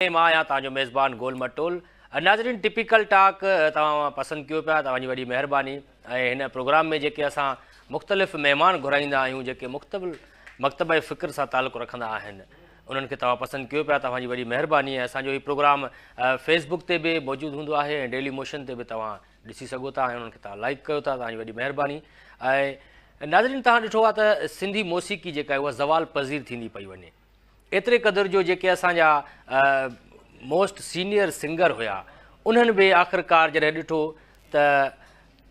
مان آهيان توهان جو ميزبان گول مٽول. ناظرين ٽپيڪل ٽاڪ توهان پسند ڪيو پيا توهان جي وڏي مهرباني ۽ هن پروگرام ۾ جيڪي اسان مختلف مهمان گهرائيندا آهيون جيڪي مختلف مڪتبه فڪر سان تعلق رکندا آهن انهن کي توهان پسند ڪيو پيا توهان جي وڏي مهرباني ۽ اسان جو هي پروگرام فيس بڪ تي به موجود هوندو آهي ۽ ڊيلي موشن تي به توهان ڏسي سگهو ٿا ۽ انهن کي توهان لائڪ ڪيو ٿا توهان جي وڏي مهرباني ۽ ناظرين توهان ڏٺو آهي ته سنڌي موسيقي جيڪا آهي اها زوال پذير ٿيندي پئي وڃي ايتري قدر جو جيڪي اسان جا موسٽ سينيئر سنگر هيا انهن به آخرڪار جڏهن ڏٺو ته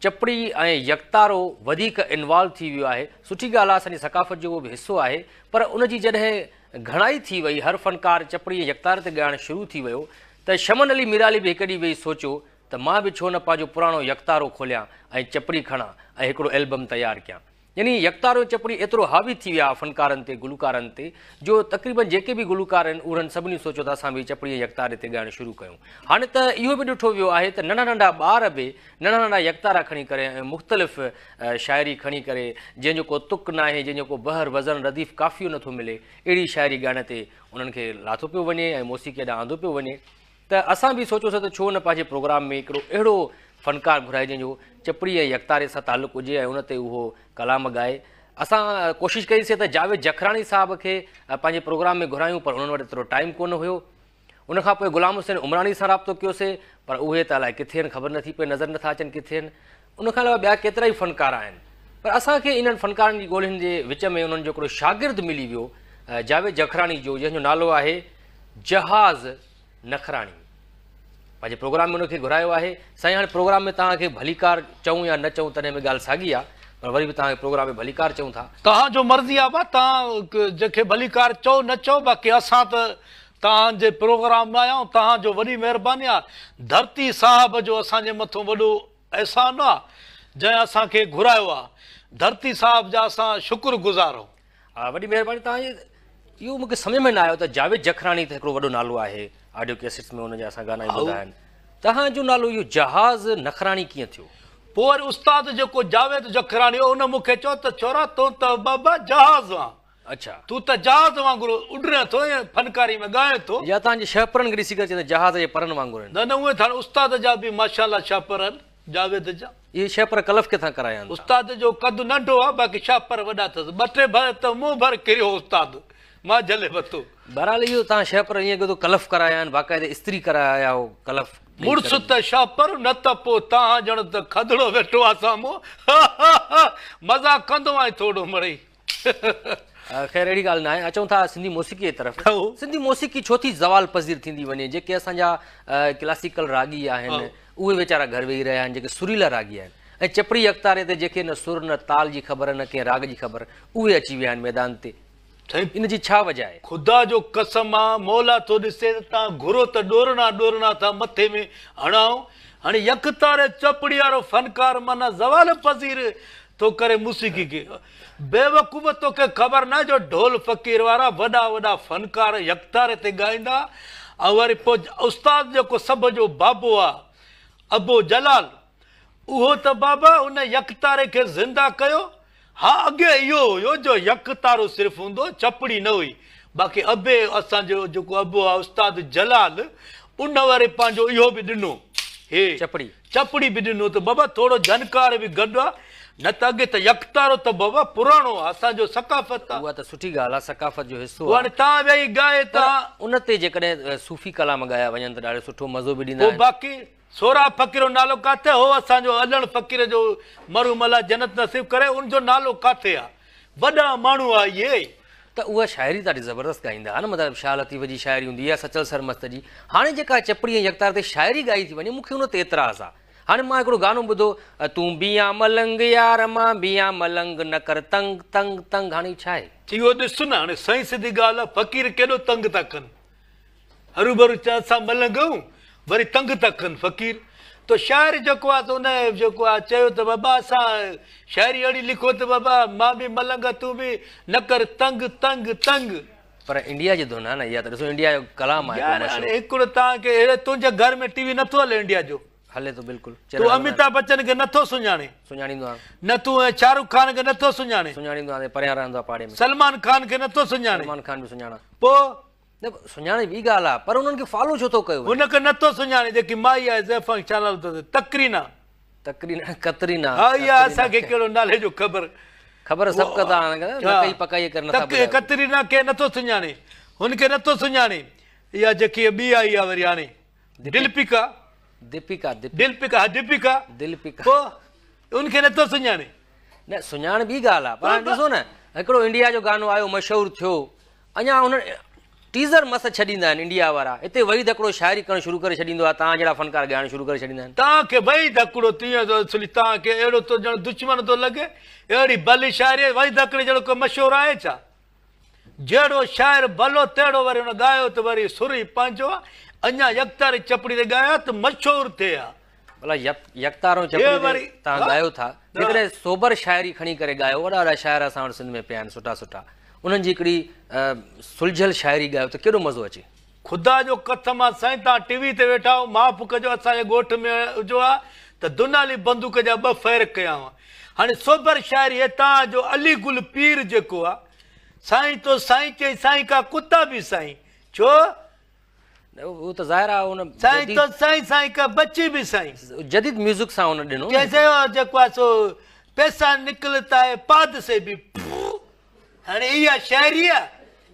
چپڙي ۽ يڪتارو وڌيڪ انوالو ٿي ويو آهي سٺي ڳالهه آهي اسان جي ثقافت جو اهو به حصو آهي پر ان جي جڏهن گهڻائي ٿي وئي هر فنڪار چپڙي ۽ يڪتاري تي ڳائڻ شروع ٿي ويو ته شمن علي ميرالي به هڪ ڏينهن ويهي سوچيو ته مان به ڇو نه پنهنجو پراڻو يڪتارو کوليان ۽ چپڙي کڻان ۽ هڪڙو البم تيار ڪيان يعني يڪتارو چپڙي ايترو حاوي ٿي ويا فنڪارن تي گلوڪارن تي جو تقريبن جيڪي به گلوڪار آهن انهن سڀني سوچيو ته اسان به چپڙي ۽ يڪتاري تي ڳائڻ شروع ڪيون. هاڻي ته اهو به ڏٺو ويو آهي ته ننڍا ننڍا ٻار به ننڍا ننڍا يڪتارا کڻي ڪري ۽ مختلف شاعري کڻي ڪري جنهن جو ڪو تڪ ناهي جنهن جو ڪو بحر وزن رديف قافيو نٿو ملي اهڙي شاعري ڳائڻ تي انهن کي لاٿو پيو وڃي ۽ موسيقي ڏانهن آندو پيو وڃي. ته اسان به سوچيوسين ته ڇو نه پنهنجي پروگرام ۾ هڪڙو اهڙو فنڪار گهرائجي جنهن جو چپڙي ۽ يڪتاري سان تعلق هجي ۽ ان تي اهو ڪلام ڳائي. اسان ڪوشش ڪئي سين ته جاويد جکراڻي صاحب کي پنهنجي پروگرام ۾ گهرايون پر انهن وٽ ايترو ٽائيم ڪونه هيو. ان کان پوء غلام حسين عمراڻي سان رابطو ڪيوسين پر اهي ته الائي ڪٿي آهن خبر نٿي پئي نظر نٿا اچن ڪٿي آهن. ان کان علاوه ٻيا ڪيترائي فنڪار آهن پر اسان کي انهن فنڪارن جي ڳولهين جي وچ ۾ انهن جو هڪڙو شاگرد ملي ويو جاويد جکراڻي جو جنهن جو نالو آهي جهاز نخراڻي پنهنجي پروگرام ۾ ان کي گهرايو آهي. سائين هاڻي پروگرام ۾ توهان کي ڀليڪار چئون يا نه چئون تڏهن به ڳالهه ساڳي آهي پر وري به توهان کي پروگرام ۾ ڀليڪار چئون ٿا. توهان جو مرضي آهي ڀا توهان جنهن کي ڀليڪار چئو نه چئو باقي اسان ته توهان جي پروگرام ۾ آيا آهيون توهان جو وڏي مهرباني آهي ڌرتي صاحب جو اسان جي مٿون وڏو احسان آهي جنهن اسان کي گهرايو آهي ڌرتي صاحب جا اسان شڪر گذار آهيون. ها وڏي مهرباني توهان جي. اهو مون کي سمجهه ۾ نه آيو ته جاويد جکراڻي ته هڪڙو وڏو نالو آهي آڊيو ڪيسٽس ۾ ان جا اسان گانا ئي ٻڌا آهن توهان جو نالو اهو جهاز نخراڻي ڪيئن ٿيو؟ پوء وري استاد جيڪو جاويد جکراڻي هو ان مون کي چيو ته ڇورا تون ته بابا جهاز آن. اڇا. تون ته جهاز وانگر اڏرين ٿو ۽ فنڪاري ۾ ڳائين ٿو. يا توهان جي شهپرن کي ڏسي ڪري چوندا جهاز جي پرن وانگر آهن. نه نه اهي ته هاڻي استاد جا به ماشاءالله شهپر آهن. جاويد جا. اهي شهپر ڪلف ڪٿان ڪرايا آهن تان. استاد جو قد ننڍو آ باقي شهپر وڏا اٿس ٻه ٽي ڀر ته منهن ڀر ڪريو استاد مان جهلي ورتو. بهرحال اهو تان شهپر ائين ڪيو ته ڪلف ڪرايا آهن باقاعده استري ڪرايا آيا هو ڪلف ڏئي مڙس ڪري. ته شهپر نه ته پو تان ڄڻ ته کدڙو ويٺو آ سامهون ها ها ها مذاق ڪندو آهين ٿورو مڙئي. خير اهڙي ڳالهه ناهي اچون ٿا سنڌي موسيقي جي طرف سنڌي موسيقي ڇو ٿي زوال پذير ٿيندي وڃي جيڪي اسان جا ڪلاسيڪل راڳي آهن اهي ويچارا گهر ويهي رهيا آهن جيڪي سريلا راڳي آهن ۽ چپڙي يڪتاري تي جيڪي نه سر نه تال جي خبر نه ڪنهن راڳ جي خبر اهي اچي ويا آهن ميدان تي ان جي ڇا وجه آهي؟ خدا جو قسم آ مولا ٿو ڏسي ته تان گهرو ته ڏورڻا ڏورڻا ٿا مٿي ۾ هڻائو هاڻي يڪتاري چپڙي وارو فنڪار معنيٰ زوال پذير ٿو ڪري موسيقي کي بيوقوف توکي خبر ناهي جو ڍول فقير وارا وڏا وڏا فنڪار يڪتاري تي ڳائيندا ۽ وري پوء استاد جيڪو سڀ جو بابو آ ابو جلال اهو ته بابا ان يڪتاري کي زنده ڪيو ها اڳي اهو هيو جو يڪتارو صرف هوندو چپڙي نه هئي باقي ابي اسان جو جيڪو ابو آ استاد جلال ان وري پنهنجو اهو به ڏنو هي چپڙي. چپڙي به ڏنو ته بابا ٿورو جهنڪار به گڏ آ نه ته اڳي ته يڪتارو ته بابا پراڻو آ اسان جو ثقافت آ. اها ته سٺي ڳالهه آ ثقافت جو حصو پوء آ. هاڻي تان ويهي ڳائي پر تان. ان تي جيڪڏهن صوفي ڪلام ڳايا وڃن ته ڏاڍو سٺو مزو به ڏيندا پوء آهن. باقي سهراب فقير جو نالو ڪاٿي هو اسان جو علڻ فقير جو مرحوم الله جنت نصيب ڪري ان جو نالو ڪاٿي آ وڏا ماڻهو آ اهي. ته اها شاعري ڏاڍي زبردست ڳائيندا ها نه مطلب شاهه لطيف جي شاعري هوندي يا سچل سرمست جي هاڻي جيڪا چپڙي ۽ يڪتار تي شاعري ڳائي ٿي وڃي مون کي ان تي اعتراض آ هاڻي مان هڪڙو گانو ٻڌو تون به آن ملنگ يار مان به آن ملنگ نه ڪر تنگ تنگ تنگ هاڻي ڇا آهي. اهو ڏس نه هاڻي سائين سڌي ڳالهه آ فقير ڪيڏو تنگ ٿا ڪن. هروڀرو چئه اسان ملنگ آهيون وري تنگ ٿا ڪن فقير تو شاعر جيڪو آهي سو ان جيڪو آهي چيو ته بابا اسان شاعري اهڙي لکو ته بابا مان به ملنگ آهيان تون به نه ڪر تنگ تنگ تنگ. پر انڊيا جي ڌن آهي نه اها ته ڏسو انڊيا جو ڪلام آهي يار هاڻي هڪڙو توهان کي اهڙي تنهنجي گهر ۾ ٽي وي نٿو هلي انڊيا جو. هلي ٿو بلڪل. تون اميتاڀ بچن کي نٿو سڃاڻين. سڃاڻيندو آهيان. نه تون شاهه رخ خان کي نٿو سڃاڻين. سڃاڻيندو آهيان پريان رهندو آهي پاڙي ۾. سلمان خان کي نٿو سڃاڻين. سلمان خان به سڃاڻان. پوء. نه سڃاڻي ٻي ڳالهه آ پر انهن کي فالو ڇو ٿو ڪيو وڃي؟ هن کي نٿو سڃاڻي جيڪي مائي آهي زيفا ڇا نالو اٿس تڪرينا. تڪرينا ڪترينا. ها اها اسان کي ڪهڙو نالي جو خبر. خبر سڀ ڪتا نه ڪئي پڪائي ڪري نٿا ٻڌايو. ڪترينا کي نٿو سڃاڻي هن کي نٿو سڃاڻي اها جيڪي ٻي آئي آ وري هاڻي دلپيڪا. ديپيڪا دلپيڪا ها ديپيڪا دلپيڪا پوء ان کي نٿو سڃاڻي. نه سڃاڻ ٻي ڳالهه آ پر هاڻي ڏسو نه هڪڙو انڊيا جو گانو آيو مشهور ٿيو اڃا انهن ٽيزر مس ڇڏيندا آهن انڊيا وارا هتي وحيد هڪڙو شاعري ڪرڻ شروع ڪري ڇڏيندو آهي توهان جهڙا فنڪار ڳائڻ شروع ڪري ڇڏيندا آهن. توهان کي وحيد هڪڙو تيئن ٿو اصلي توهان کي اهڙو ٿو ڄڻ دشمن ٿو لڳي اهڙي ڀلي شاعري وحيد هڪڙي جهڙو ڪو مشهور آهي ڇا جهڙو شاعر ڀلو تهڙو وري هن ڳايو ته وري سر ئي پنهنجو آ اڃا يڪتاري چپڙي تي ڳايان ته مشهور ٿئي ها. ڀلا يڪتارو چپڙي تي توهان ڳايو ٿا جيڪڏهن سوبر شاعري کڻي ڪري ڳايو وڏا وڏا شاعر اسان وٽ سنڌ ۾ پيا آهن سٺا سٺا انهن جي هڪڙي سلجهيل شاعري ڳايو ته ڪيڏو مزو اچي. خدا جو قسم آ سائين توهان ٽي وي تي ويٺا آهيو معاف ڪجو اسان جي ڳوٺ ۾ هجو ها ته دونالي بندوق جا ٻه فير ڪيان ها هاڻي سوبر شاعري هي توهان جو علي گل پير جيڪو آ سائين تو سائين چئي سائين ڪا ڪتا به سائين ڇو اهو ته ظاهر آهي ان سائين تو سائين سائين ڪا بچي به سائين جديد ميوزڪ سان ان ڏنو ڪنهن چيو جيڪو آهي سو پيسا نڪلتا هي پاد سي به هاڻي اها شاعري آ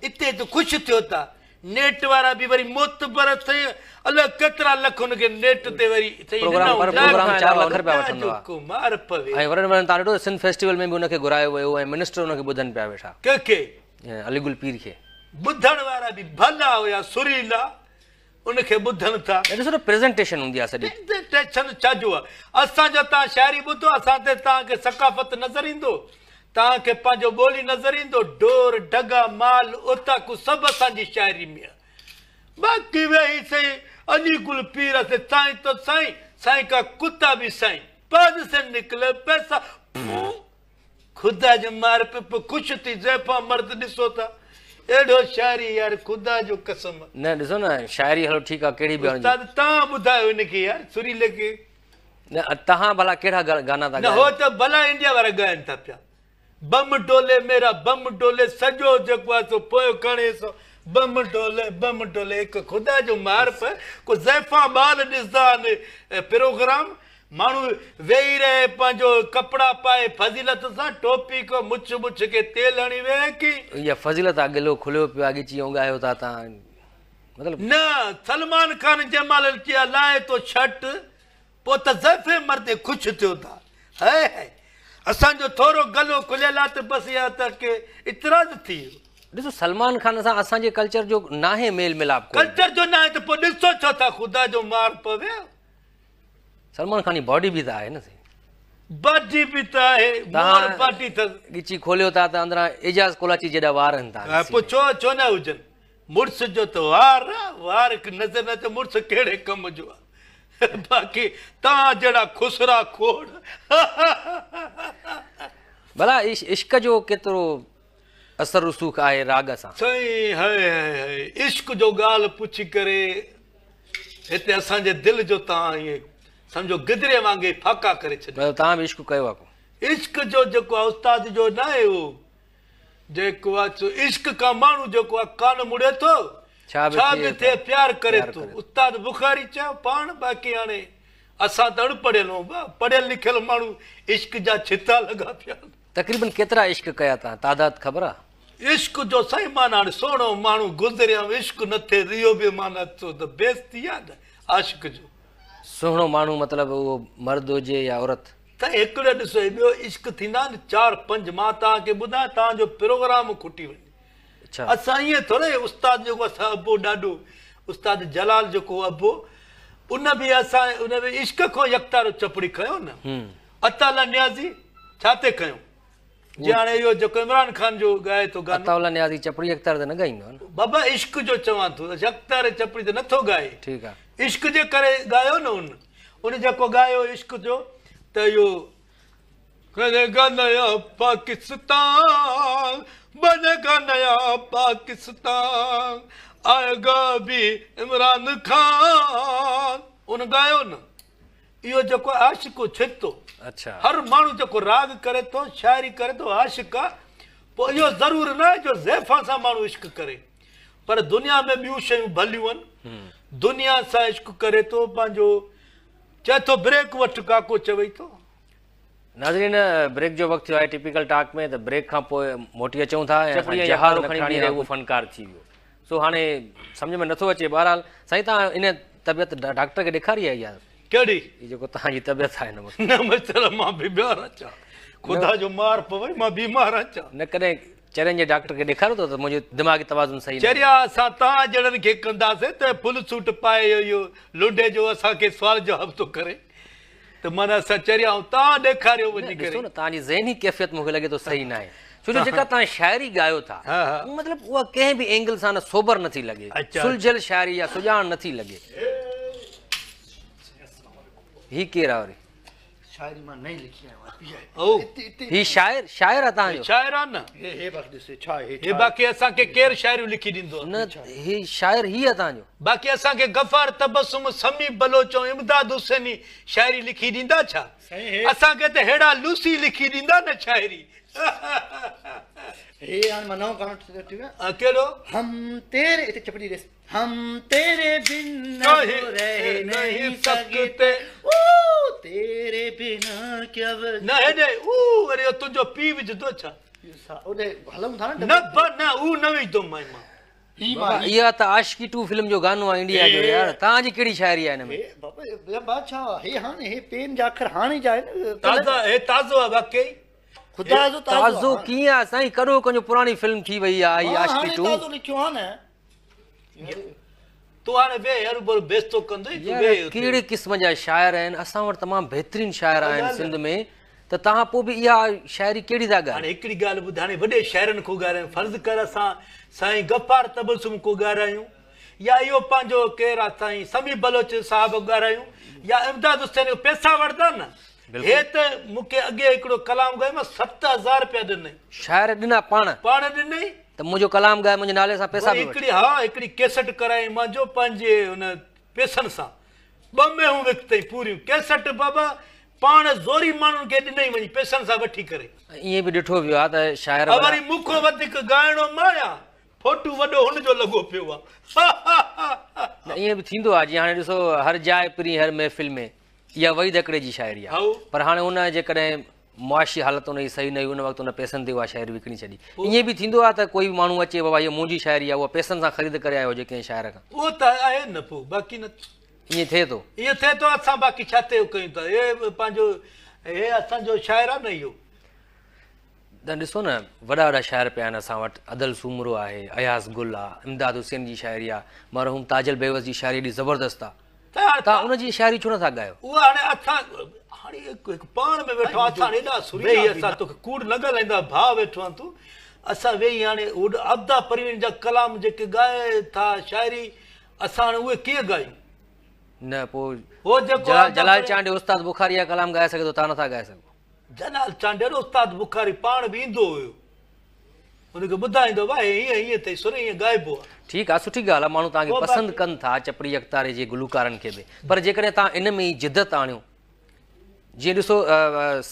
اتي ته خوش ٿيو ٿا نيٽ وارا به وري معتبر اٿئي الائي ڪيترا لک ان کي نيٽ تي وري پروگرام پر پروگرام 4 لک رپيا وٺندو آ ڪو مار پوي ۽ ورن ورن تان ڏٺو سنڌ فيسٽيول ۾ به ان کي گهرايو ويو ۽ منسٽر ان کي ٻڌن پيا ويٺا ڪنهن کي علي گل پير کي ٻڌڻ وارا به ڀلا هيا سريلا ان کي ٻڌن ٿا. ڏسو نه پريزنٽيشن هوندي آ سڄي. پريزنٽيشن ڇا جو آ اسان جو توهان شاعري ٻڌو اسان تي توهان کي ثقافت نظر ايندو توهان کي پنهنجو ٻولي نظر ايندو ڍور ڍڳا مال اوطاقون سڀ اسان جي شاعري ۾ آ باقي ويهي سائين علي گل پير سي سائين تو سائين سائين ڪا ڪتا به سائين پاد سي نڪلي پيسا خدا جو مار پي پوء خوش ٿي زيفا مرد ڏسو ته اهڙو شاعري يار خدا جو قسم. نه ڏسو نه شاعري هلو ٺيڪ آ ڪهڙي به استاد تهان ٻڌايو هن کي يار سريلي کي. نه تهان ڀلا ڪهڙا گانا ٿا ڳايو. نه هو ته ڀلا انڊيا وارا ڳائن ٿا پيا بم ڊولي ميرا بم ڊولي سڄو جيڪو آ سو پويو کڻي سو بم ڊولي بم ڊولي هڪ خدا جو مار پئي ڪو زيفا ٻال ڏسندا آهن پروگرام ماڻهو ويهي رهي پنهنجو ڪپڙا پائي فضيلت سان ٽوپي ڪو مڇ ٻڇ کي تيل هڻي ويهي ڪي. اها فضيلت آ ڳلو کليو پيو آ ڳچي ائون ڳايو ٿا تان مطلب. نه سلمان خان جنهن مهل چيا لاهي ٿو شرٽ پوء ته زيفي مردي خوش ٿيو ٿا هئي هئي اسان جو ٿورو گلو کليل آ ته بس اها ته ڪي اعتراض ٿي ويو. ڏسو سلمان خان سان اسان جي ڪلچر جو ناهي ميل ميلاپ ڪو. ڪلچر جو ناهي ته پوء ڏسو ڇو ٿا خدا جو مار پوي. سلمان خان جي باڊي به ته آهي نه سائين. باڊي به ته آهي مور باڊي اٿس. ڳچي کوليو ٿا ته اندران اعجاز ڪولاچي جيڏا وار آهن تان. پوء ڇو ڇو نه هجن مڙس جو ته وار آ وار نظر نه اچي مڙس ڪهڙي ڪم جو آ باقي تان جهڙا خسرا کوڙ. ڀلا عشق جو ڪيترو اثر رسوخ آهي راڳ سان. سائين هاء هاء هاء عشق جو ڳالهه پڇي ڪري هتي اسان جي دل جو تان ائين سمجهو گدري وانگي ڦاڪا ڪري ڇڏيو. مطلب توهان به عشق ڪيو آ ڪو. عشق جو جيڪو آ استاد جو ناهي اهو جيڪو آ سو عشق کان ماڻهو جيڪو آ ڪان مڙي ٿو ڇا به ٿئي پيار ڪري ٿو استاد بخاري چيو پاڻ باقي هاڻي اسان ته اڻ پڙهيل آهيون پڙهيل لکيل ماڻهو عشق جا ڇتا لڳا پيا آهن. تقريبن ڪيترا عشق ڪيا تان تعداد خبر آ؟ عشق جو سائين معنيٰ هاڻي سهڻو ماڻهو گذريو عشق نه ٿئي ته اهو به معنيٰ ٿيو ته بيعزتي آ نه عاشق جو. سهڻو ماڻهو مطلب اهو مرد هجي يا عورت. سائين هڪڙو ڏسو ۽ ٻيو عشق ٿيندا آهن چار پنج مان توهان کي ٻڌايان توهان جو پروگرام کٽي وڃي. اسان ائين ٿوري استاد جيڪو اسان ابو ڏاڏو استاد جلال جيڪو ابو ان به اسان ان به عشق کان يڪتارو چپڙي کنيو نه عطا الله نيازي ڇا تي کنيو جي هاڻي اهو جيڪو عمران خان جو ڳائي ٿو گانو عطا الله نيازي چپڙي يڪتاري تي نه ڳائيندو آهي نه بابا عشق جو چوان ٿو يڪتاري چپڙي تي نٿو ڳائي ٺيڪ آ عشق جي ڪري ڳايو نه ان ان جيڪو ڳايو عشق جو ته اهو بنيگا نيا پاڪستان بنيگا نيا پاڪستان آئيگا ڀي عمران خان ان ڳايو نه اهو جيڪو عاشق ڇتو اڇا هر ماڻهو جيڪو راڳ ڪري ٿو شاعري ڪري ٿو عاشق آ پوء اهو ضرور نه آهي جو زيفا سان ماڻهو عشق ڪري. پر دنيا ۾ ٻيون شيون ڀليون آهن. دنيا سان عشق ڪري ٿو پنهنجو چئي ٿو بريڪ وٺ ڪاڪو چوي ٿو. ناظرين بريڪ جو وقت ٿيو آهي ٽپيڪل ٽاڪ ۾ ته بريڪ کان پوء موٽي اچون ٿا ۽ اسان جهاز کڻي ٻيهر اهو فنڪار ٿي ويو سو هاڻي سمجهه ۾ نٿو اچي بهرحال سائين توهان ان طبيعت ڊاڪٽر کي ڏيکاري آهي اها ڪهڙي هي جيڪو توهان جي طبيعت آهي هن وقت نه مسئلا مان بيمار آهيان ڇا خدا جو مار پوي مان بيمار آهيان ڇا نه ڪڏهن چرين جي ڊاڪٽر کي ڏيکاريو اٿو ته منهنجو دماغي توازن صحيح ناهي. چريا اسان توهان جهڙن کي ڪنداسين ته فل سوٽ پائي اهو لنڊي جو اسان کي سوال جواب ٿو ڪري ته معنيٰ اسان چريا آهيون توهان ڏيکاريو وڃي ڪري. ڏسو نه توهان جي ذهني ڪيفيت مون کي لڳي ٿو صحيح ناهي ڇو جو جيڪا توهان شاعري ڳايو ٿا مطلب اها ڪنهن به اينگل سان نه سوبر نٿي لڳي سلجهيل شاعري يا سڄاڻ نٿي لڳي. هي ڪير آ وري؟ شاعري مان نئين لکي آيو آهيان. هي شاعر شاعر آ توهان جو؟ شاعر آ نه. هي هي باقي ڏس ڇا هي هي باقي اسان کي ڪير شاعريون لکي ڏيندو آ؟ نه هي شاعر هي آ توهان جو؟ باقي اسان کي غفار تبسم، سميع بلوچ ۽ امداد حسيني شاعري لکي ڏيندا ڇا؟ اسان کي ته ههڙا لوسي لکي ڏيندا نه شاعري. هي هاڻي مان نئون گانو ٺاهيو آ. ڪهڙو؟ هم تيري هتي چپڙي ڏس. هم تيري بن اب رهه نهين سڪتي او تيري بنا ڪيا نه هيڏي او وري اهو تنهنجو پيء وجهندو ڇا؟ اوڏي هلون ٿا نه نه با نه او نه وجهندو مائي مان. هي مان اها ته عاشقي ٽو فلم جو گانو آهي انڊيا جو يار توهان جي ڪهڙي شاعري آهي هن ۾. هي بابا يا بادشاهه هي هاڻي هي پين جا اکر هاڻي جا آهن تازا هي تازو آهي واقعي. خدا جو تازو ڪيئن آهي سائين ڪڏهو ڪنهن جو پراڻي فلم ٿي وئي آهي هي عاشقي ٽو. تازو لکيو آهي نه. تون هاڻي ويهه هروڀرو بيستو ڪندين تون ويهه اتي. ڪهڙي قسم جا شاعر آهن اسان وٽ تمام بهترين شاعر آهن سنڌ ۾ ته توهان پوء به اها شاعري ڪهڙي ٿا ڳايو. هاڻي هڪڙي ڳالهه ٻڌ هاڻي وڏي شاعرن کان ڳارايون فرض ڪر اسان سائين غفار تبسم کان ڳارايون يا اهو پنهنجو ڪير آ سائين سميع بلوچ صاحب ڳارايون يا امداد حسين پئسا وٺندا نه هي ته مون کي اڳي هڪڙو ڪلام ڳايو مان 7000 رپيا ڏنئي. شاعر ڏنا پاڻ. پاڻ ڏنئي. ته منهنجو ڪلام ڳائي منهنجي نالي سان پئسا به وٺ. هڪڙي ها هڪڙي ڪيسٽ ڪرائي مانجو پنهنجي ان پئسن سان ٻه مينهون وڪتئي پوريون ڪيسٽ بابا پاڻ زوري ماڻهن کي ڏنئي وڃي پئسن سان وٺي ڪري. ائين به ڏٺو ويو آهي ته شاعر وڏا. وري مون کان وڌيڪ ڳائڻو مان آهيان فوٽو وڏو هن جو لڳو پيو آ. نه ائين به ٿيندو آهي جيئن هاڻي ڏسو هر جاء پرين هر محفل ۾ اها وحيد هڪڙي جي شاعري آهي پر هاڻي ان جيڪڏهن معاشي حالت ان جي صحيح نه هئي ان وقت ان پئسن تي اها شاعري وڪڻي ڇڏي. ائين به ٿيندو آهي ته ڪوئي به ماڻهو اچي بابا هيء منهنجي شاعري آهي اها پئسن سان خريد ڪري آيو هجي ڪنهن شاعر کان. اهو ته آهي نه پوء باقي نه. ائين ٿئي ٿو. ائين ٿئي ٿو اسان باقي ڇا تي ڪيون ٿا هي پنهنجو هي اسان جو شاعر آهي نه اهو. ته ڏسو نه وڏا وڏا شاعر پيا آهن اسان وٽ ادل سومرو آهي اياز گل آهي امداد حسين جي شاعري آهي مرحوم تاجل بيوس جي شاعري ايڏي زبردست آهي. توهان ان جي شاعري ڇو نٿا ڳايو؟ اها هاڻي اسان هاڻي هڪ پاڻ ۾ ويٺو اسان هاڻي ايڏا سريلا ويهي اسان توکي ڪوڙ نه ڳالهائيندا ڀاء ويٺو آهين تون اسان ويهي هاڻي عابده پروين جا ڪلام جيڪي ڳائي ٿا شاعري اسان هاڻي اهي ڪيئن ڳايون؟ نه پوء جلال چانڊيو استاد بخاري جا ڪلام ڳائي سگهي ٿو توهان نٿا ڳائي سگهو. جلال چانڊيو استاد بخاري پاڻ به ايندو هيو ان کي ٻڌائيندو ڀاء هي هيئن هيئن اٿئي سر هيئن ڳائبو آ. ٺيڪ آ سٺي ڳالهه آ ماڻهو توهان کي پسند ڪن ٿا چپڙي يڪتاري جي گلوڪارن کي به پر جيڪڏهن توهان ان ۾ ئي جدت آڻيو جيئن ڏسو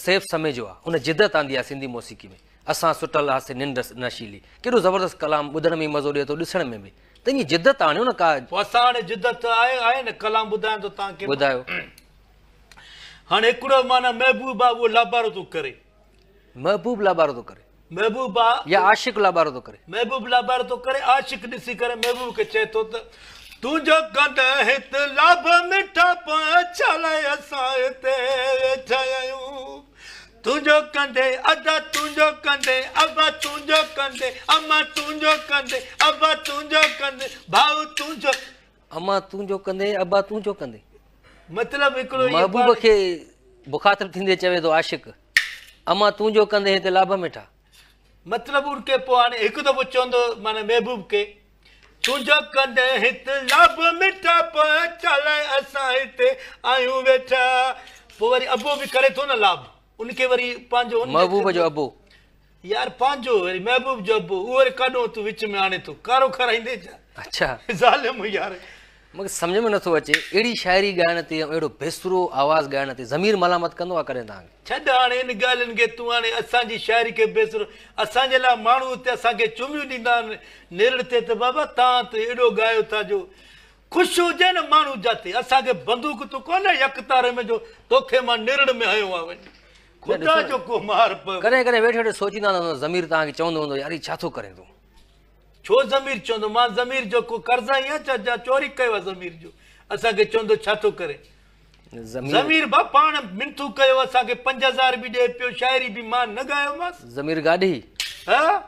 سيف سميجو آ ان جدت آندي آ سنڌي موسيقي ۾ اسان سٽل هاسي ننڊ نشيلي ڪيڏو زبردست ڪلام ٻڌڻ ۾ مزو ڏئي ٿو ڏسڻ ۾ به ته ائين جدت آڻيو نه ڪا. پوء اسان هاڻي جدت آهي آهي نه ڪلام ٻڌايان ٿو توهان کي. ٻڌايو. هاڻي هڪڙو معنيٰ محبوب آ اهو لابارو ٿو ڪري. محبوب لابارو ٿو ڪري. محبوب آ. يا عاشق لابارو ٿو ڪري. محبوب لابارو ٿو ڪري عاشق ڏسي ڪري محبوب کي چئي ٿو ته تنهنجو ڪنڌ هت لاڀ مٺا پوء ڇا لاء اسان هتي ويٺا آهيون تنهنجو ڪنڌ ادا تنهنجو ڪنڌ ابا تنهنجو ڪنڌ اما تنهنجو ڪنڌ ابا تنهنجو ڪنڌ ڀائو تنهنجو اما تنهنجو ڪندي ابا تنهنجو ڪندي. مطلب هڪڙو هي محبوب کي مخاطب ٿيندي چوي ٿو عاشق اما تنهنجو ڪندي هتي لاڀ مٺا. مطلب ان کي پوء هاڻي هڪ دفعو چوندو معنيٰ محبوب کي تنهنجو ڪندي هت لاڀ مٺا پوء ڇا لاء اسان هتي آهيون ويٺا پوء وري ابو به ڪري ٿو نه لاڀ ان کي وري پنهنجو محبوب جو ابو يار پنهنجو وري محبوب جو ابو اهو وري ڪاڏو تون وچ ۾ آڻي ٿو ڪارو کارائيندين ڇا اڇا ظالم يار. مون کي سمجهه ۾ نٿو اچي اهڙي شاعري ڳائڻ تي ۽ اهڙو بيسرو آواز ڳائڻ تي ضمير ملامت ڪندو آهي ڪڏهن توهان کي؟ ڇڏ هاڻي ان ڳالهين کي تون هاڻي اسان جي شاعري کي بيسرو اسان جي لاء ماڻهو اتي اسان کي چميون ڏيندا آهن نرڙ تي ته بابا توهان ته ايڏو ڳايو ٿا جو خوش هجي نه ماڻهو جاتي اسان کي بندوق ته ڪونهي يڪتاري ۾ جو توکي مان نرڙ ۾ هنيو آ وڃي خدا جو ڪو مار پوي. ڪڏهن ڪڏهن ويٺي ويٺي سوچيندا هوندا ضمير توهان کي چوندو هوندو يار هي ڇا ٿو ڪرين تون. ڇو ضمير چوندو مان ضمير جو ڪو قرضائي آهيان ڇا جا چوري ڪيو آهي ضمير جو اسان کي چوندو ڇا ٿو ڪرين. ضمير با پاڻ منٿون ڪيو اسان کي 5000 به ڏئي پيو شاعري به مان نه ڳايومانس. ضمير گاڏهي. ها.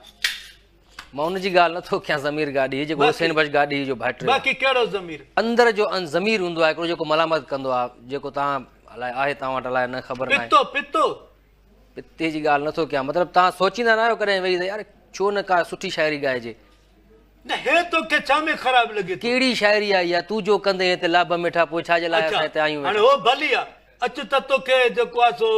مان ان جي ڳالهه نٿو ڪيان ضمير گاڏهي جيڪو حسين بخش گاڏهي جو ڀائٽيو آهي. باقي ڪهڙو ضمير؟ اندر جو ان ضمير هوندو آهي هڪڙو جيڪو ملامت ڪندو آهي جيڪو توهان الائي آهي توهان وٽ الائي نه خبر ناهي. پتو پتو. پتي جي ڳالهه نٿو ڪيان مطلب توهان سوچيندا ناهيو ڪڏهن ويهي ته يار ڇو نه ڪا سٺي شاعري ڳائجي. نه هي توکي ڇا ۾ خراب لڳي ٿو. ڪهڙي شاعري آهي اها تون جو ڪندين هتي لاڀ مٺا پوء ڇا جي لاء اسان هتي آيون ويٺا. هاڻي هو ڀلي آ اچ ته توکي جيڪو آ سو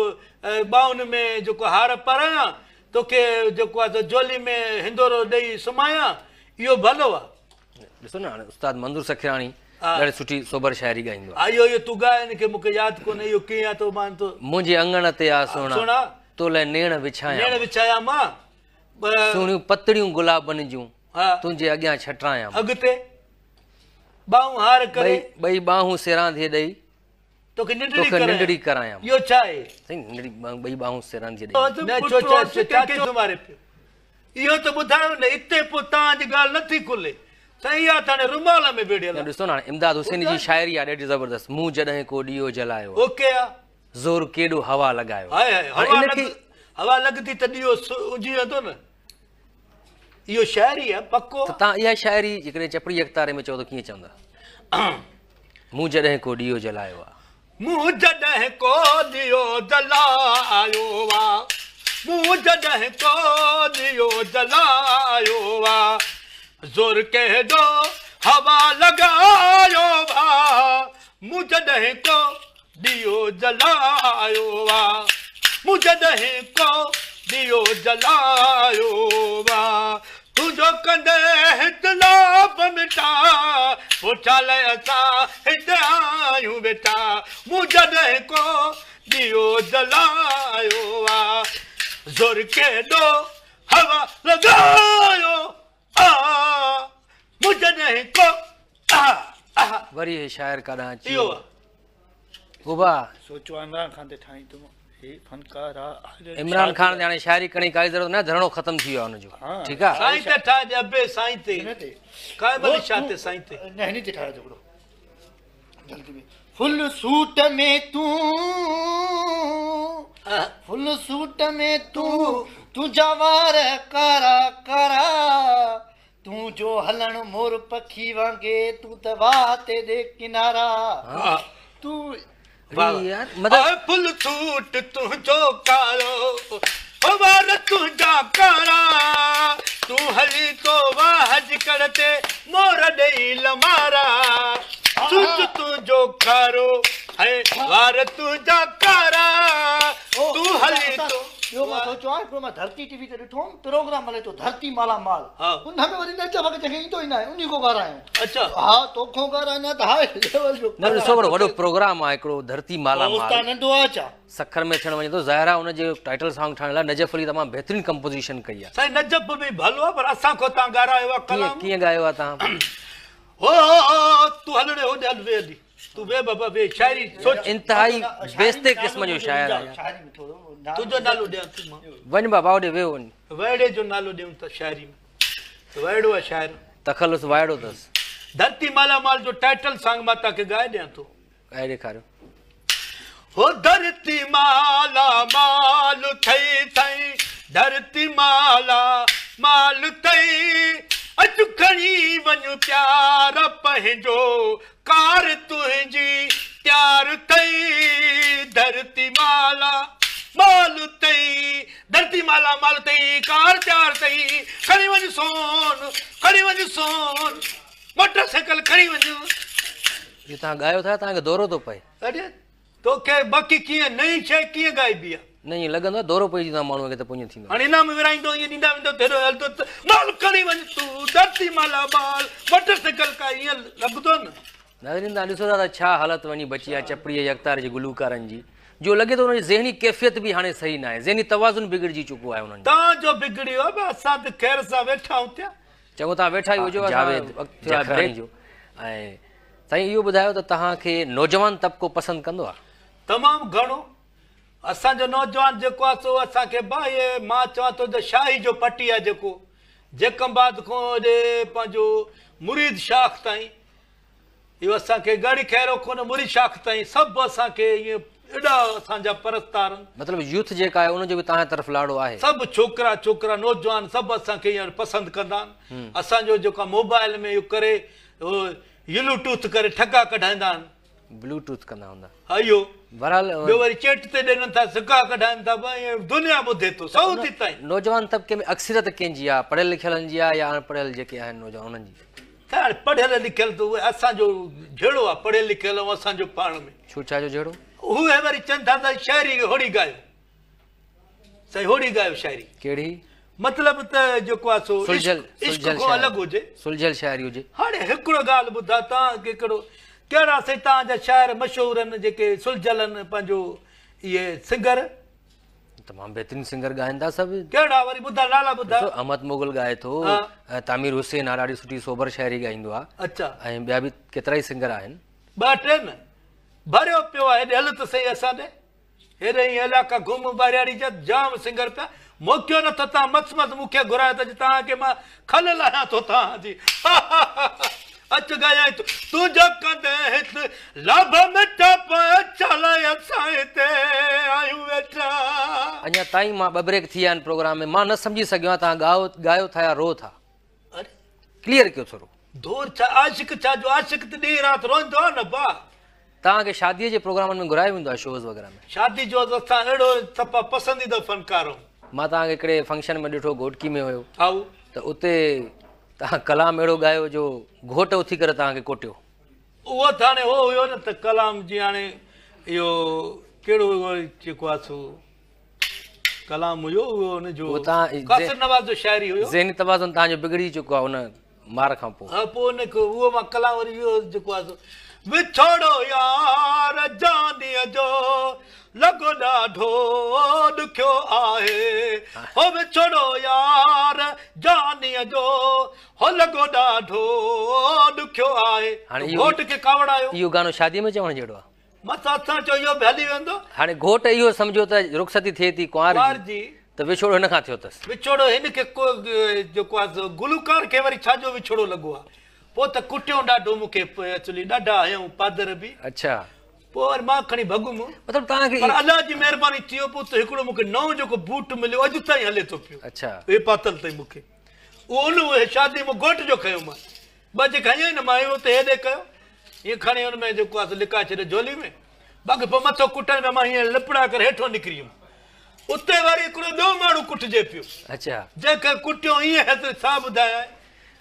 ٻانهن ۾ جيڪو هار پارايان توکي جيڪو آ سو جهولي ۾ هندورو ڏئي سمهايان اهو ڀلو آ. ڏسو نه هاڻي استاد منظور سکيراڻي ڏاڍي سٺي سوبر شاعري ڳائيندو آ. اهو اهو تون ڳاء هن کي مون کي ياد ڪونهي اهو ڪيئن آ تو مان تو. منهنجي اڱڻ تي آ سهڻا تو لئه نيڻ وڇايان نيڻ وڇايان مان. سهڻيون پتڙيون گلابن جون تنهنجي اڳيان ڇٽرايان مان. اڳتي ٻانهون هار ڪري. ٻئي ٻانهون سيرانديء ڏئي. توکي ننڊڙي ڪرايان. اهو ڇا آهي؟ سائين ننڊڙي ٻئي ٻانهون سيرانديء ڏئي. نه ڇو ڇا ڇا سمهاري پيو. اهو ته ٻڌايو نه اتي پوء توهان جي ڳالهه نٿي کلي. سائين اها ته هاڻي رومال ۾ ويڙهيل آهي. ڏسو نه هاڻي امداد حسيني جي شاعري آهي ڏاڍي زبردست مون جڏهن ڪو ڏيئو جلايو آ. اهو ڪي آ؟ زور ڪيڏو هوا لڳايو آ. هاء هاء هوا لڳندي ته ڏيئو اجهي ويندو نه. اهو شاعري آ پڪو. ته توهان اها شاعري جيڪڏهن چپڙي يڪتاري ۾ چئو ته ڪيئن چوندا؟ مون جڏهن ڪو ڏيئو جلايو آ. مون جڏهن ڪو ڏيئو جلايو آ. مون جڏهن ڪو ڏيئو جلايو آ. زور ڪيڏو هوا لڳايو آ. مون جڏهن ڪو ڏيئو جلايو آ. مون جڏهن ڪو ڏيئو جلايو آ. تنهنجو ڪندي هت لاڀ مٺا، پوء ڇا لئه اسان هت آهيون ويٺا. مون جڏهن ڪو ڏيئو جلايو آ. زور ڪيڏو هوا لڳايو آ. مون جڏهن ڪو آ آ. وري هي شاعر ڪاڏانهن اچي ويو. بابا. سوچو عمران خان تي ٺاهين تون هي فنڪار آ. عمران خان تي هاڻي شاعري ڪرڻ جي ڪائي ضرورت ناهي ڌرڻو ختم ٿي ويو آ ان جو ٺيڪ آ. سائين تي ٺاهه ڏي ابي سائين تي قائم علي شاهه تي سائين تي. نه هن تي ٺاهيو هڪڙو جلدي ۾ فل سوٽ ۾ تون فل سوٽ ۾ تون تنهنجا وار ڪارا ڪارا تون جو هلڻ مور پکي وانگي تون ته واهه تي ڏي ڪنارا تون آء فل سوٽ تنهنجو ڪارو وار تنهنجا ڪارا تون هلين ٿو واهه جي ڪڙ تي مور ڏئي لمارا سوٽ تنهنجو ڪارو ۽ وار تنهنجا ڪارا تون هلين ٿو. ٻيو مان سوچيو آهي هڪڙو مان ڌرتي ٽي وي تي ڏٺو هوم پروگرام هلي ٿو ڌرتي مالا مال ان ۾ وري نجف کي جنهن کي ايندو ئي ناهي انهي کان ڳارايون ها توکون ڳارايون ته هاء ليول جو نه ڏسو هڪڙو وڏو پروگرام آهي هڪڙو ڌرتي مالا مال استاد ننڍو آهي ڇا سکر ۾ ٿيڻ وڃي ٿو ظاهر آهي ان جي ٽائيٽل سانگ ٺاهڻ لاء نجف علي تمام بهترين ڪمپوزيشن ڪئي آهي. سائين نجف به ڀلو آهي پر اسان کان توهان ڳارايو آهي ڪلام. ڪيئن ڳايو آهي توهان. هو تون هلڙي هوڏي هل ويهه هلي. تون ويهه بابا ويهه شاعري سوچ. انتهائي بيستي قسم جو شاعر آهي. تنهنجو نالو ڏيان ٿي مان. وڃ بابا هوڏي ويهه وڃ. وائڙي جو نالو ڏيون ٿا شاعري ۾ وائڙو آهي شاعر. تخلص وائڙو اٿس. ڌرتي مالا مال جو ٽائيٽل سانگ مان توهان کي ڳائي ڏيان ٿو. ڳائي ڏيکاريو. هو ڌرتي مالا مال ٿئي سائين ڌرتي مالا مال ٿئي اچ کڻي وڃ پيار پنهنجو ڪار تنهنجي تيار ٿئي ڌرتي مالا مال ٿئي ڌرتي مالا مال ٿئي ڪار تيار ٿئي کڻي وڃ سون کڻي وڃ سون موٽر سائيڪل کڻي وڃ. اهو توهان ڳايو ٿا توهان کي دورو ٿو پئي. اڙي توکي باقي ڪيئن نئين شيء ڪيئن ڳائبي آ. نه ائين لڳندو آ دورو پئجي ويندو آ ماڻهوء کي ته پوء ائين ٿيندو آ. هاڻي انعام ورهائيندو ائين ڏيندا ويندو ته هيڏو هلندو ته مال کڻي وڃ تون ڌرتي مالا مال موٽر سائيڪل ڪا ائين لڳندو نه. ناظرين توهان ڏسو ٿا ته ڇا حالت وڃي بچي آهي چپڙي ۽ يڪتاري جي گلوڪارن جي جو لڳي ٿو انهن جي ذهني ڪيفيت به هاڻي صحيح ناهي ذهني توازن بگڙجي چڪو آهي انهن جو. توهان جو بگڙي ويو آهي اسان ته خير سان ويٺا آهيون ٿيا. چڱو توهان ويٺا ئي هجو اسان وقت ٿيو آهي بريڪ جو ۽ سائين اهو ٻڌايو ته توهان کي نوجوان طبقو پسند ڪندو آهي؟ تمام گهڻو اسان جو نوجوان جيڪو آهي سو اسان کي با اهي مان چوان ٿو ته شاهي جو پٽي آهي جيڪو جيڪب آباد کان هوڏي پنهنجو مريد شاخ تائين اهو اسان کي ڳڙهي خيرو کان مريد شاخ تائين سڀ اسان کي ائين ايڏا اسان جا پرستار آهن. مطلب يوٿ جيڪا آهي ان جو به توهان طرف لاڙو آهي. سڀ ڇوڪرا ڇوڪرا نوجوان سڀ اسان کي هينئر پسند ڪندا آهن. اسان جو جيڪو موبائل ۾ اهو ڪري يلو ٽوٿ ڪري ٺڪا ڪڍائيندا آهن. بلو ٽوٿ ڪندا هوندا. ها اهو. بهرحال ٻيو وري چيٽ تي ڏين ٿا سڪا ڪڍائين ٿا ائين دنيا ٻڌي ٿو سعودي تائين. نوجوان طبقي ۾ اڪثريت ڪنهن جي آهي پڙهيل لکيلن جي آهي يا اڻ پڙهيل جيڪي آهن نوجوان انهن جي؟ ته هاڻي پڙهيل لکيل ته اهي اسان جو جهيڙو آهي پڙهيل لکيل ۽ اسان جو پاڻ ۾. ڇو ڇا جو جهيڙو؟ اهي وري چون ٿا ته شاعري هوڙي ڳايو سائين هوڙي ڳايو شاعري. ڪهڙي؟ مطلب ته جيڪو آهي سو عشق کان الڳ هجي. سلجهيل شاعري هجي. هاڻي هڪڙو ڳالهه ٻڌاء توهان کي هڪڙو ڪهڙا سائين توهان جا شاعر مشهور آهن جيڪي سلجهيل آهن پنهنجو اهي سنگر. تمام بهترين سنگر ڳائن ٿا سڀ. ڪهڙا وري ٻڌاء نالا ٻڌاء. ڏسو احمد مغل ڳائي ٿو ۽ تعمير حسين آ ڏاڍي سٺي سوبر شاعري ڳائيندو آ. اڇا. ۽ ٻيا به ڪيترائي سنگر آهن. ٻه ٽي نه ڀريو پيو آ هيڏي هل ته سهي اسان ڏي هيڏي هي علائقا گهم ٻهراڙي جا جام سنگر پيا موقعو نه ٿو توهان مس مس مون کي گهرايو ته توهان کي مان کل لاهيان ٿو توهان جي اچ ڳايائين ٿو تنهنجو ڪندين هت لاڀ مٺا پوء ڇا لاء اسان هتي آهيون ويٺا. اڃا تائين مان ٻه بريڪ ٿي ويا آهن پروگرام ۾ مان نه سمجهي سگهيو آهيان توهان ڳايو ڳايو ٿا يا روئو ٿا ڪليئر ڪيو ٿورو. ڌور ڇا عاشق ڇا جو عاشق ته ڏينهن رات روئندو آهي نه ڀاء. توهان کي شاديء جي پروگرامن ۾ گهرايو ويندو آهي شوز وغيره ۾. شادي جو اسان اهڙو صفا پسنديده فنڪار آهيون. مان توهان کي هڪڙي فنڪشن ۾ ڏٺو گهوٽڪي ۾ هيو. هائو. ته اتي توهان ڪلام اهڙو ڳايو جو گهوٽ اٿي ڪري توهان کي ڪوٽيو. اهو ته هاڻي اهو هيو نه ته ڪلام جي هاڻي اهو ڪهڙو جيڪو آهي سو ڪلام هيو اهو ان جو قاصر نواز جو شاعري هيو. ذهني توازن توهان جو بگڙجي چڪو آهي ان مار کان پوء. ها پوء ان کي اهو مان ڪلام وري اهو جيڪو آهي سو وڇوڙو يار جانيء جو لڳو ڏاڍو ڏکيو آهي هو وڇوڙو يار جانيء جو هو لڳو ڏاڍو ڏکيو آهي. هاڻي گهوٽ کي ڪاوڙ آيو. اهو گانو شاديء ۾ چوڻ جهڙو آهي. مٿان اسان چيو اهو به هلي ويندو. هاڻي گهوٽ اهو سمجهيو ته رخصتي ٿئي ٿي ڪنوار جي ته وڇوڙو هن کان ٿيو اٿس. وڇوڙو هن کي ڪو جيڪو آهي سو گلوڪار کي وري ڇا جو وڇوڙو لڳو آهي. پوء ته ڪٽيو ڏاڍو مون کي ايڪچولي ڏاڍا هنيائون پادر به. اڇا. پوء وري مان کڻي ڀڳم. مطلب توهان کي پر الله جي مهرباني ٿي ويو پوء ته هڪڙو مون کي نئون جيڪو بوٽ مليو اڄ تائين هلي ٿو پيو. اڇا. اهي پاتل اٿئي مون کي. اهو ان اهي شادي مان گهوٽ جو کنيو مان. ٻه جيڪي هنيائين نه مان اهو ته هيڏي ڪيو. هيئن کڻي ان ۾ جيڪو آهي سو لڪائي ڇڏيو جهولي ۾. باقي پوء مٿو ڪٽن پيا مان هيئن لپڙا ڪري هيٺو نڪري ويم. اتي وري هڪڙو ٻيو ماڻهو ڪٽجي پيو. اڇا. جنهن کي ڪٽيو ائين هيس ڇا ٻڌايانء.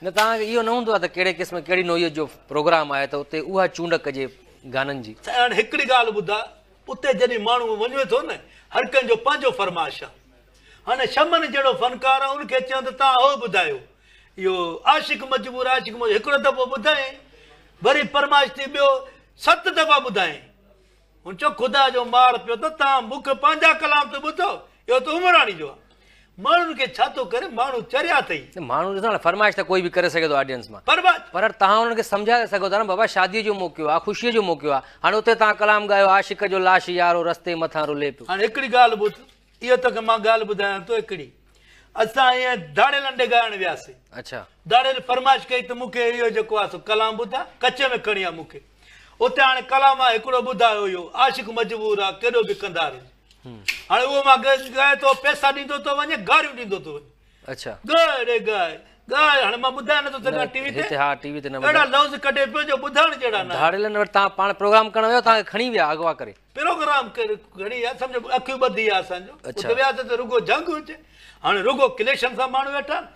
نه توهان کي اهو نه هوندو آهي ته ڪهڙي قسم ڪهڙي نوعيت جو پروگرام آهي ته اتي اها چونڊ ڪجي گانن جي. سائين هاڻي هڪڙي ڳالهه ٻڌاء اتي جڏهن ماڻهو وڃي ٿو نه هر ڪنهن جو پنهنجو فرمائش آهي. هاڻي شمن جهڙو فنڪار آهي ان کي چيو ته توهان اهو ٻڌايو اهو عاشق مجبور عاشق مجبور هڪڙو دفعو ٻڌائين وري فرمائش ٿي ٻيو ست دفعا ٻڌائين. هن چيو خدا جو مار پيو ته توهان مون کي پنهنجا ڪلام ته ٻڌو، اهو ته عمراڻي جو آهي. ماڻهن کي ڇا ٿو ڪري، ماڻهو چريا اٿئي. نه ماڻهو ڏسو نه فرمائش ته ڪوئي به ڪري سگهي ٿو آڊينس مان. فرمائش. پر توهان انهن کي سمجهائي سگهو ٿا نه بابا شاديء جو موقعو آهي، خوشيء جو موقعو آهي، هاڻي اتي توهان ڪلام ڳايو عاشق جو لاش يارو رستي مٿان رلي پيو. هاڻي هڪڙي ڳالهه ٻڌ، اهو توکي مان ڳالهه ٻڌايان ٿو هڪڙي. اسان ائين ڌاڙيلن ڏي ڳائڻ وياسين. اڇا. ڌاڙيل فرمائش ڪئي ته مون کي اهو جيڪو آهي سو ڪلام ٻڌاء، ڪچي ۾ کڻي آ مون کي. اتي هاڻي ڪلام آ هڪڙو ٻڌايو اهو عاشق مجبور آ ڪيڏو به ڪنڌار هجي. هاڻي اهو مان ڳائي ٿو پئسا ڏيندو ٿو وڃي گاريون ڏيندو ٿو وڃي. اڇا. ڳاء ڙي ڳاء ڳاء هاڻي مان ٻڌائي نٿو سگهان ٽي وي تي. ها ٽي وي تي نه اهڙا لفظ ڪڍي پيو جو ٻڌائڻ جهڙا نه آهن. ڌاڙيلن وٽ توهان پاڻ پروگرام ڪرڻ ويا توهان کي کڻي ويا اغوا ڪري. پروگرام ڪري کڻي ويا سمجهه اکيون ٻڌي آ اسان جو اتي وياسين ته رڳو جهنگ هجي هاڻي رڳو ڪليشن سان ماڻهو ويٺا آهن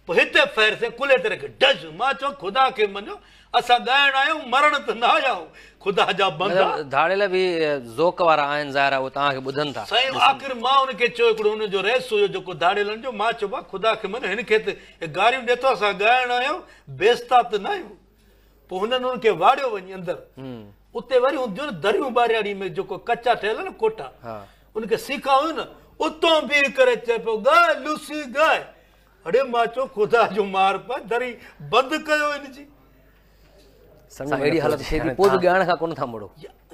پوء هتي فير سين ڪلهي تي رکي ڊز مان چيو خدا کي مڃو اسان ڳائڻ آيا آهيون مرڻ ته نه آيا آهيون خدا جا بندا. مطلب ڌاڙيل به ذوق وارا آهن ظاهر آهي اهي توهان کي ٻڌن ٿا. سائين آخر مان ان کي چيو هڪڙو ان جو رئيس هيو جيڪو ڌاڙيلن جو مان چيو ڀاء خدا کي مڃو هن کي ته گاريون ڏي ٿو اسان ڳائڻ آيا آهيون بيستا ته نه آهيون. پوء هنن انهن کي واڙيو وڃي اندر. اتي وري هونديون نه دريون ٻاهرياڙي ۾ جيڪو ڪچا ٺهيل نه ڪوٺا ان کي سيخا هيون نه اتون بيهي ڪري چئي پيو ڳاء لوسي ڳاء. اڙي مان چيو خدا جو مار پئي دري بند ڪيو ان جي. سائين اهڙي حالت ٿئي ٿي پوء به ڳائڻ کان ڪونه ٿا مڙو.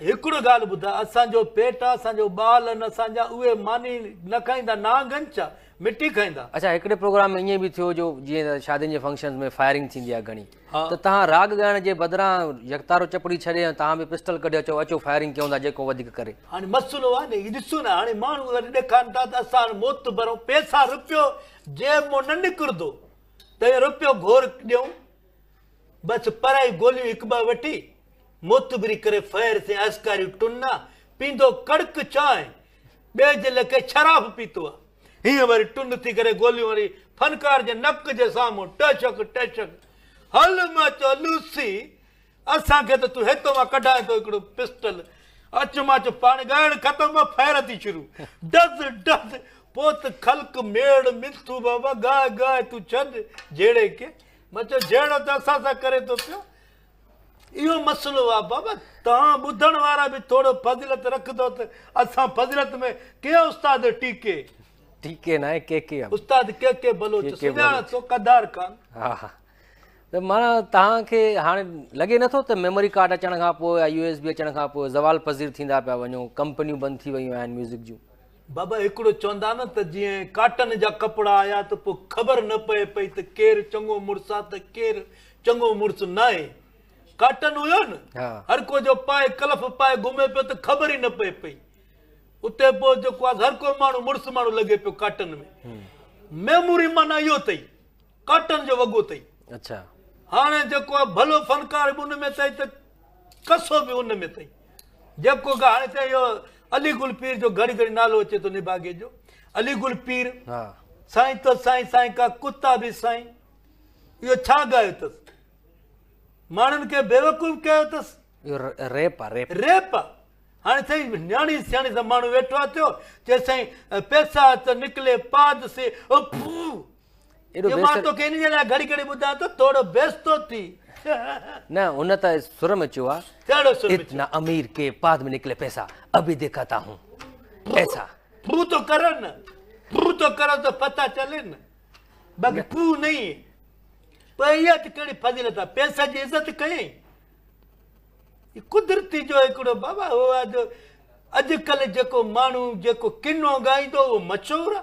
هڪڙو ڳالهه ٻڌاء اسان جو پيٽ آ اسان جو ٻال آهن اسان جا اهي ماني نه کائيندا نانگ آهن ڇا مٽي کائيندا. اڇا هڪڙي پروگرام ۾ ائين به ٿيو جو جيئن ته شادين جي فنڪشنز ۾ فائرنگ ٿيندي آهي گهڻي ته توهان راڳ ڳائڻ جي بدران يڪتارو چپڙي ڇڏي ۽ توهان به پسٽل ڪڍي اچو اچو فائرنگ ڪيون ٿا جيڪو وڌيڪ ڪري. هاڻي مسئلو آهي نه هي ڏسو نه هاڻي ماڻهو اگر ڏيکارن ٿا ته اسان معتبر آهيون پئسا رپيو جيب مان نه نڪرندو ته رپيو گهور ڏيون بس پرائي گوليون هڪ ٻه وٺي معتبري ڪري فير سين اسڪاريون ٽن آ پيندو ڪڙڪ چانهه ٻئي جي لکي شراب پيتو آ هيئن وري ٽن ٿي ڪري گوليون وري فنڪار جي نڪ جي سامهون ٽشڪ ٽشڪ هل مان چيو لوسي اسان کي ته تون هتو مان ڪڍائين ٿو هڪڙو پسٽل اچ مان چيو پاڻ ڳائڻ ختم آ فير ٿي شروع ڊز ڊز پوء ته خلق ميڙ ملٿو بابا ڳاء ڳاء تون ڇڏ جهيڙي کي مان چيو جهيڙو ته اسان سان ڪري ٿو پيو. اهو مسئلو آ بابا توهان ٻڌڻ وارا به ٿورو فضيلت رکندو ته اسان فضيلت ۾ ڪيئن استاد ٽي ڪي. ٽي ڪي ناهي ڪي ڪي آ. استاد ڪي ڪي بلوچ سڃاڻان ٿو قڌار خان. ها ها ته معنيٰ توهان کي هاڻي لڳي نٿو ته ميموري ڪارڊ اچڻ کان پوء يا يو ايس بي اچڻ کان پوء زوال پذير ٿيندا پيا وڃو ڪمپنيون بند ٿي ويون آهن ميوزڪ جون. بابا هڪڙو چوندا نه ته جيئن ڪاٽن جا ڪپڙا آيا ته پوء خبر نه پئي پئي ته ڪير چڱو مڙس آ ته ڪير چڱو مڙس ناهي. ڪاٽن هيو نه هر ڪو جو پائي ڪلف پائي گهمي پيو ته خبر ئي نه پئي پئي. اتي پوء جيڪو آ هر ڪو ماڻهو مڙس ماڻهو لڳي پيو ڪاٽن ۾. ميموري معنيٰ اهو اٿئي ڪاٽن جو وڳو اٿئي. اڇا. هاڻي جيڪو آ ڀلو فنڪار به ان ۾ اٿئي ته ڪسو به ان ۾ اٿئي. جيڪو هاڻي ته اهو علي گل پير جو گهڙي گهڙي نالو اچي ٿو نڀاڳي جو علي گل پير سائين تو سائين سائين ڪا ڪتا به سائين اهو ڇا ڳايو اٿس ماڻهن کي بيوقوف ڪيو اٿس اهو ريپ آ ريپ ريپ آ هاڻي سائين نياڻي سياڻي سان ماڻهو ويٺو آ ٿيو چي سائين پيسا ته نڪلي پاد سي او ايڏو بيستو مان توکي ان جي لاء گهڙي گهڙي ٻڌايان ٿو ٿورو بيستو ٿي. نه هن ته سر ۾ چيو آ. ڪهڙو سر ۾ چيو؟ اتنا امير ڪي پاد ۾ نڪلي پيسا ابي دکاتا هون ايسا. پو تو ڪرو نه پو تو ڪرو ته پتا چلي نه باقي پو نهين پر اها ته ڪهڙي فضيلت آ پيسا جي عزت ڪيائين. قدرتي جو هڪڙو بابا هو آ جو اڄڪلهه جيڪو ماڻهو جيڪو ڪنو ڳائيندو اهو مشهور آ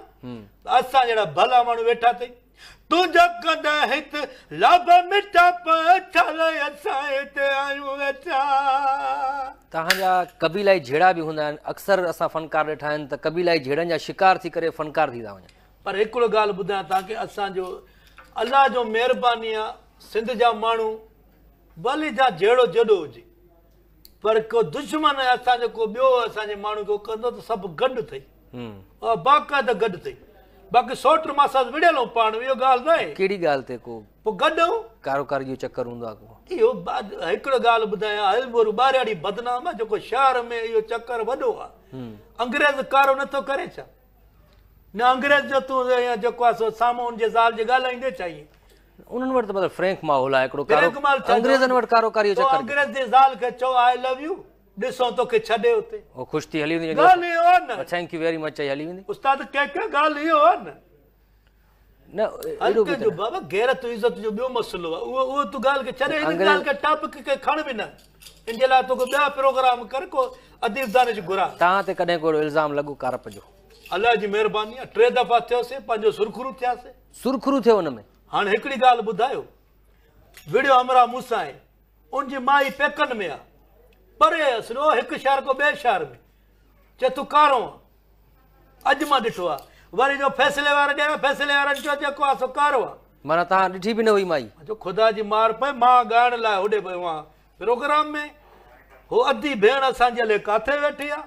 اسان جهڙا ڀلا ماڻهو ويٺا اٿئي تنهنجا ڪنڌ هت لاڀ مٺا پڇل اسان هتي آهيون ويٺا. توهان جا قبيلائي جهيڙا به هوندا آهن اڪثر اسان فنڪار ڏٺا آهن ته قبيلائي جهيڙن جا شڪار ٿي ڪري فنڪار ٿي ٿا وڃن. پر هڪڙو ڳالهه ٻڌايان توهان کي اسان جو الله جو مهرباني آ سنڌ جا ماڻهو ڀلي جا جهيڙو جيڏو هجي پر ڪو دشمن اسان جو ڪو ٻيو اسان جي ماڻهو ڪو ڪندو ته سڀ گڏ اٿئي باقاعده گڏ اٿئي باقي سوٽ ماسات وڙهيل هون پاڻ اهو ڳالهه ناهي. ڪهڙي ڳالهه تي ڪو پوء گڏ هون ڪارو ڪاري جو چڪر هوندو آهي ڪو. اهو هڪڙو ڳالهه ٻڌايان هلبورو ٻاهرياڙي بدنام آهي جيڪو شهر ۾ اهو چڪر وڏو آهي انگريز ڪارو نٿو ڪري ڇا؟ نه انگريز جو تون جيڪو آهي سو سامهون ان جي زال جي ڳالهائيندي ڇا ائين؟ انهن وٽ ته مطلب فرينڪ ماحول آهي هڪڙو ڪارو انگريزن وٽ ڪارو ڪاري جو چڪر انگريز جي زال کي چئو آء لو يو ڏسون توکي ڇڏي اتي هو خوش ٿي هلي ويندي ڳالهه اهو آهي نه thank you very much چئي هلي ويندي استاد ڪنهن ڪنهن ڳالهه اهو آهي نه نه ايڏو به جو بابا غيرت عزت جو ٻيو مسئلو آهي اهو اهو تون ڳالهه کي ڇڏي هن ڳالهه کي ٽاپڪ کي کڻ به نه ان جي لاء توکي ٻيا پروگرام ڪر ڪو اديب دانش گهراء. توهان تي ڪڏهن ڪو اهڙو الزام لڳو ڪارپ جو؟ الله جي مهرباني آ ٽي دفعا ٿيوسي پنهنجو سرخرو ٿياسي. سرخرو ٿيو ان ۾. هاڻي هڪڙي ڳالهه ٻڌايو وڙهيو همراهه مون سان آهي ان جي مائي پيڪن ۾ آ پري اصل هڪ شهر کان ٻئي شهر ۾ چي تون ڪارو آن اڄ مان ڏٺو آ وري جو فيصلي وارا ڏيارا فيصلي وارن چيو جيڪو آ سو ڪارو آ. معنيٰ توهان ڏٺي به نه هئي مائي. مان چيو خدا جي مار پئي مان ڳائڻ لاء هوڏي ويو آهيان پروگرام ۾ هو ادي ڀيڻ اسان جي الائي ڪاٿي ويٺي آ.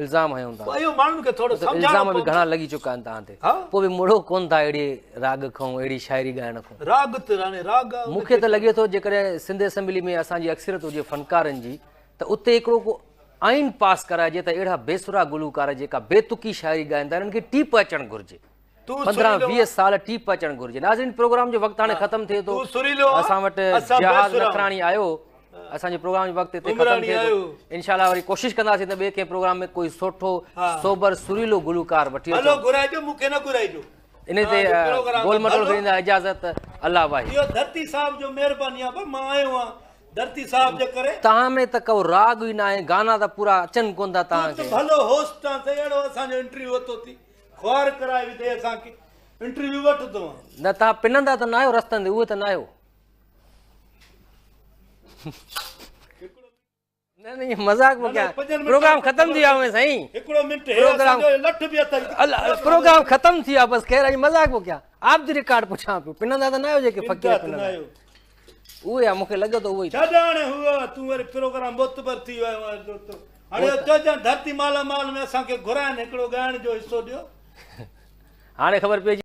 الزام هنيو تهان. پوء اهو ماڻهن کي ٿورو سمجهائڻو الزام به گهڻا لڳي چڪا آهن توهان تي پوء به مڙو ڪونه ٿا اهڙي راڳ کان اهڙي شاعري ڳائڻ کان. راڳ ته راڻي راڳ آ. مون کي ته لڳي ٿو جيڪڏهن سنڌ اسيمبلي ۾ اسان جي اڪثريت هجي فنڪارن جي ته اتي هڪڙو ڪو آئين پاس ڪرائجي ته اهڙا بي سرا گلوڪار جيڪا بي تڪي شاعري ڳائن ٿا انهن کي ٽيپ اچڻ گهرجي. 15 20 سال ٽيپ اچڻ گهرجي. ناظرين پروگرام جو وقت هاڻي ختم ٿئي ٿو. اسان وٽ جهاز نکراڻي آيو. اسان جي پروگرام جو وقت هتي ختم ٿئي ٿو. انشاء الله وري ڪوشش ڪنداسين ته ٻئي ڪنهن پروگرام ۾ ڪوئي سٺو سوبر سريلو گلوڪار وٺي اچون. ڀلو گهرائجو مون کي نه گهرائجو. ان تي گول مٽول کي ڏيندا اجازت الله واهي. اهو ڌرتي صاحب جو مهرباني آ مان آيو آهيان ڌرتي صاحب جي ڪري. توهان ۾ ته ڪو راڳ ئي ناهي گانا ته پورا اچن ڪون ٿا توهان کي. تون ته ڀلو هوسٽ آن سائين اهڙو اسان جو انٽرويو ورتو ٿي خوار ڪرائي وڌئي اسان کي انٽرويو وٺندو آن. نه توهان پنندا ته ناهيو رستن تي اهي ته ناهيو. نه نه مذاق پيو ڪيان پروگرام ختم ٿي ويو سائين هڪڙو منٽ هي اسان جو لٺ به اٿئي پروگرام ختم ٿي ويو بس خير اڄ مذاق پيو ڪيان آف the record پڇان پيو پنندا ته نه آهيو جيڪي فقير پنندا اهي آ مونکي لڳي ٿو اهي ڇڏ هاڻي هو تون وري پروگرام معتبر ٿي ويو آهي هاڻي چئجان ڌرتي مالا مال ۾ اسان کي گهرائن هڪڙو ڳائڻ جو حصو ڏيو هاڻي خبر پئجي.